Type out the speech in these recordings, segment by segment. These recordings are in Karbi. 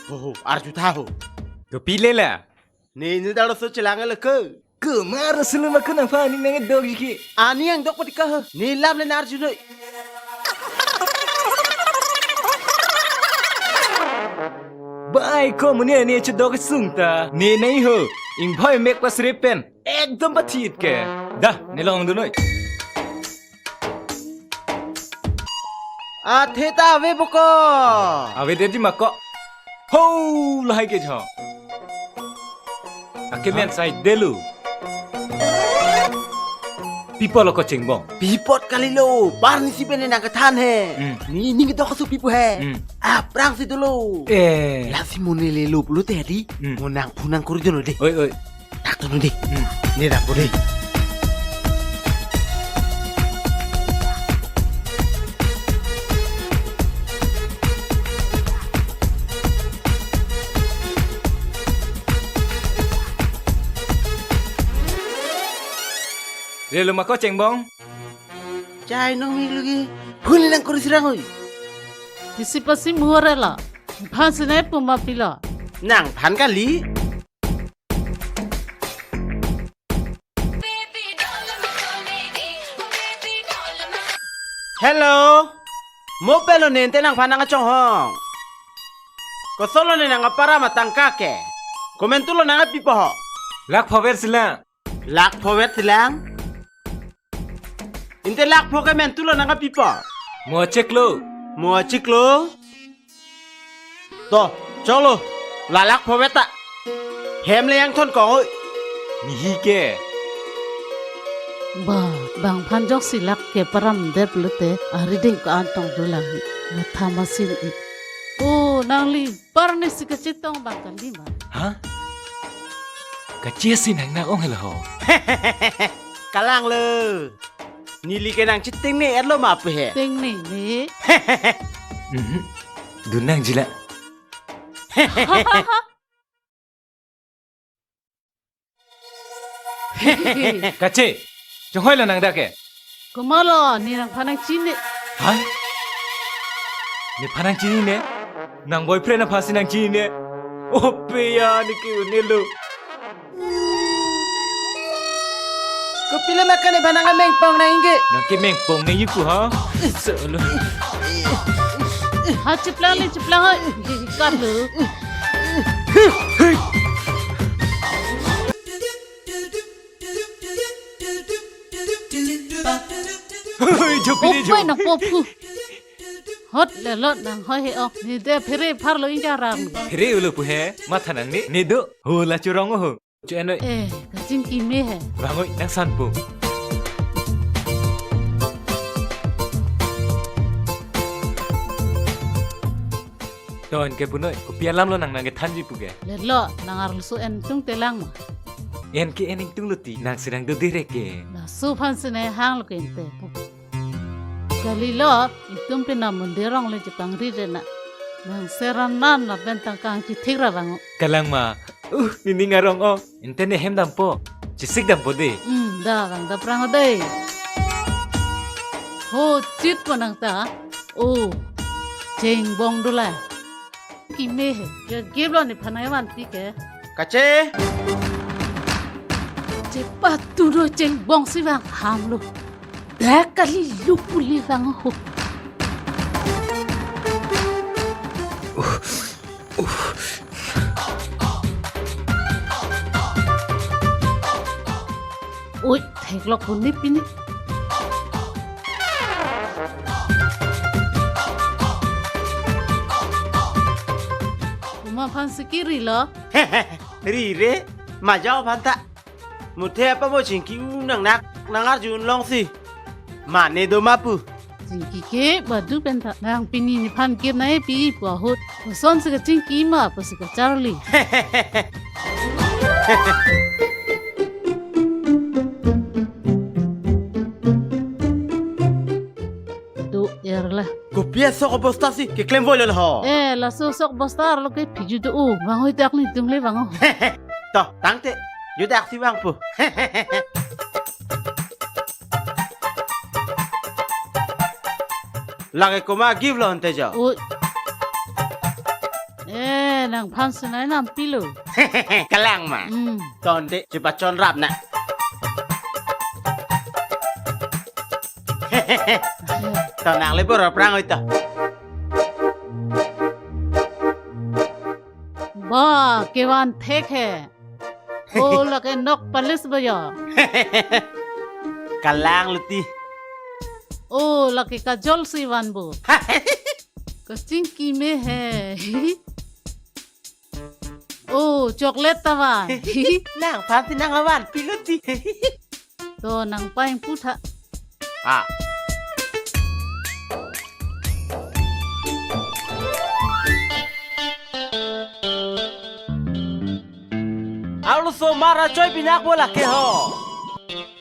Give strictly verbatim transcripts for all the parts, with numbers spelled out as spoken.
Ho, ho, arju tha ho. To pile la. Ne ne dalo so chelang le ke. Kemar selu ma ke nangphan aning nangdokji ke. Aning nangdok pati ka ho. Ne lam le arju noi. Bai ko muni ne chedok sung ta. Ne nai ho. Ingbhoi mek pas repen. Ekdom pathit ke. Da, ne longdun noi. Athe ta ave boko. Avedetji ma ko. Ho, lahai ke jho. Akemen sai delu. Pipo lo ko chengbong. Pipot kalilo, barni si bene nangkethan he. Hmm. Ne ning dok su pipo he. Hmm. Aphrang si dolo. Eh. Lasi mo ne lelo pulote di. Hmm. Mo nangphu nangkurdun de. Oi, oi. Tak tunu de. Hmm. Ne dap de. Lelo ma ko chengbong. Chai nong mi lugi. Huli nangkuri sirang oi. Isi pasi muhore la. Phan sene puma pilo. Nangphan kali. Hello. Mo pelo nente nangphan nangchonghong. Kosolo ne nangparam atangka ke. Komentu lo nangpipo ho. Lakh phover silang. Lakh phover silang. Inte lakh pho kementu lo nangpipo. Mo chiklo. Mo chiklo. To, cholo. La lakh phover ta. Hem le yang thon kong oi. Nihi ke. Ba, bang phan jok si lakh ke param det lote, ariding ko-an tong dolang. Matha masin i. O, nangli. Parni si kachetong bang kali ma. Ha? Kache si nang nang ong helo ho. Kalang lo. Neli ke nangchetengne etlo ma pu he. Tengne ne. Mhm. Dun nangji la. Kache, chonghoi lo nang dak ke. Komat lo, ne nangphan nangchini. Ha? Nephan nangchini ne? Nang boyfriend aphan si nangchini ne? O pe ya, ne ke-un-e lo. Kopilo ma ke nephan nangmengpong nang ingke. Nangkemengpong nang iku ha? Solo. Ha chiplang le chiplang ha. Kar lo. Hoi, jopi de jo. Opoi nangpo phu. Hot le lot nang hoi he ong. Ne de phere phar lo inja rang. Phere ulo pu he. Matha nangne. Ne do. Ho la chorong ho. Cho enoi. Eh, kachingki me he. Vang oi, nang san pu. To en ke punoi, kopi alam lo nang nangkethanji pu ke. Lelo, nang arloso en tung telang ma. En ke en ingtung lo ti, nang si nang do direct ke. Laso aphan si ne hang lo ke inte. Kalilo, itum pina mondir along le chepangri re na. Nang seranan lapen tangka angchithik ra vang. Kalang ma, uh, nening arong o. Inte ne hem dampo. Chesik dampo de. Hmm, da vang daprang o de. Ho, chit po nang ta. O, chengbong do la. Keme he. Ya give lo nephan nangvanpi ke. Kache. Chepatu do chengbong si vang ham lo. Dak kali lupu le vang ho. Oi, theklok puni pini. Komat aphan si kiri lo? Ri re, majau aphan ta. Muthe apa mo chingki u nang nak, nang arjun long si. Mane do ma pu. Chingki ke badu pen ta. Nang pini nephan kir nai pi pu ahut. Koson si kachingki ma pu si kacharli. Do er la. Kopi asok bosta si keklem voi lo ho. Eh, laso sok bosta lo ke phiju do o. Vang oi dak netum le vang o. To, tangte. Judak si vang pu. Lake komat give lo ante jo. Oi. Eh, Nangphan sunai nam pilo. Kalang ma. Hmm. Tonte, chepachon rap na. To nang le bor aphrang oi to. Ba, kevan thek he. O, lake nok palis ba ya. Kalang luti. O, lake kajol si vanbo. Kachingki me he. O, chocolate ta van. Nangphan si nang avan piluti. To nang paing putha. Ah. Aluso mara choi pinak bola ke ho.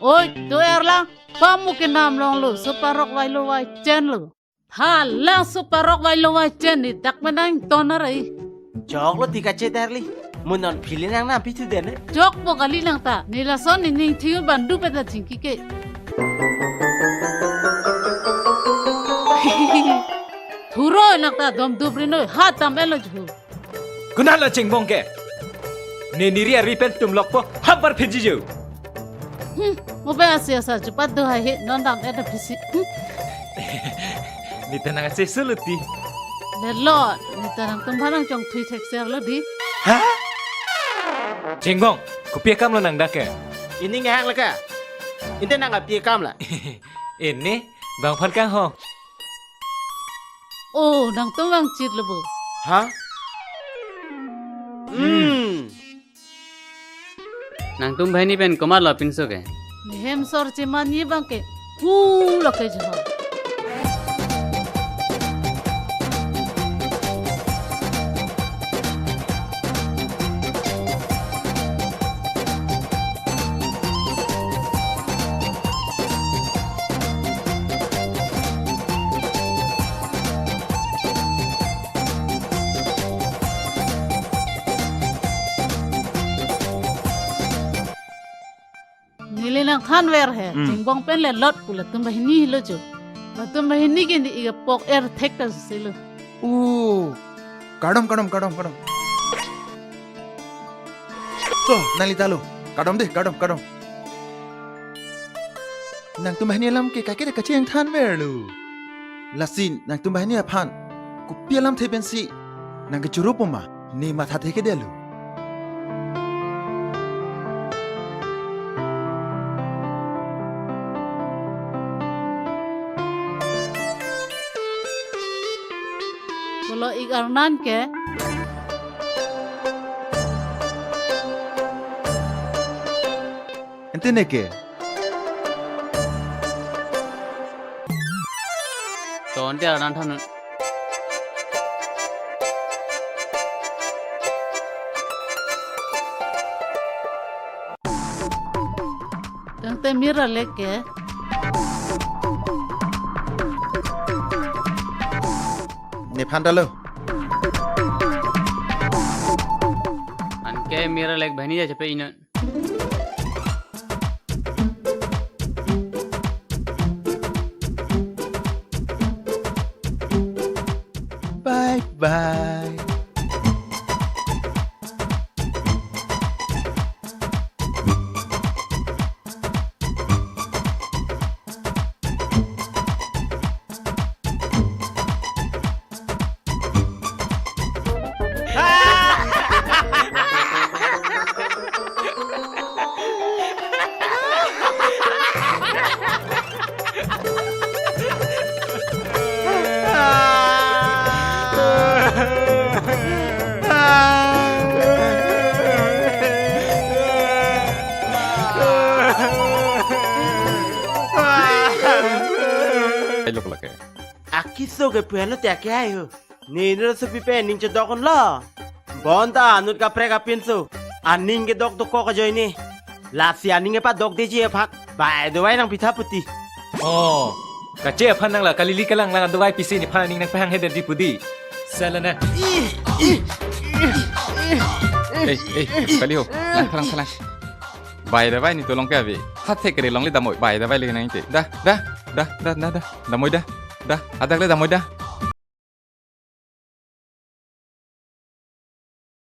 Oi, to erlang. Pamu ke nam long lo, so parok vai lo vai chen lo. Ha, lang so parok vai lo vai chen ni dak menang ton arai. Chok lo tika che darli. Munon phili nang nam pithu dene. Chokpo kali lang ta. Ni lason ni ning thiu bandu peta chingki ke. Thuro lang ta dom dubri noi. Ha tam elo jhu. Konat lo chengbong ke. Ne neri ari pen tum lokpo. Hampar pheji jo. Hmm, mo be asi asa chupat do hai he non dam et phisi. Hmm. Neta nang ase suluti. Lelo, neta nangtum aphan nang chongthui thekser lo di. Ha? Chengbong, kopi akam lo nang dak ke? Ini ngahak leka. Inte nang api akam la. Ini, bang phan kang ho. Oh, nangtum vangchit lo bo. Ha? Hmm. Nangtum banghini pen komat lo pinso ke? Nehem sor cheman ye bang ke. Hu lo ke jho. Neli nangthan ver he, hmm, chengbong pen le lot pu latum banghini lo jo. Latum banghini ke ni iga pok er thek ta silo. Oh, kardom, kardom, kardom, kardom. To, nangli ta lo. Kardom dei, kardom, kardom. Nangtum banghini alam ke kaike de kachingthan ver lo. Lasi nangtum banghini aphan kopi alamthe pensi nang kechuru poma, ne mathathe ke dei lo. Pulo ik arnan ke. Ente ne ke. To ante arnan than. Tangte mir alek ke. Nephan ta lo. Anke mir alek banghini ja chepe inon. Bye bye. Ai lok lake. Akiso ke puan lo te ake ai ho. Nini lo supi pen ning chodok lo. Bonta anut kaprek apinso. Aning kedok dokok ajoine. Lasi aning kepadok deji aphan. Bai dovai nang pitha puti. Oh, kache aphan nang la kalili kalang lang dovai pisi nephan aning nangpehang he dei pu dei. Sala na. Eh, eh, kali ho. Lang, lang, lang. Bai dovai ni tolong ke ave. Hat thek kere longle damoi. Bai dovai le nang te. Da, da, da, da, da, da. Damoi da. Da, adak le damoi da.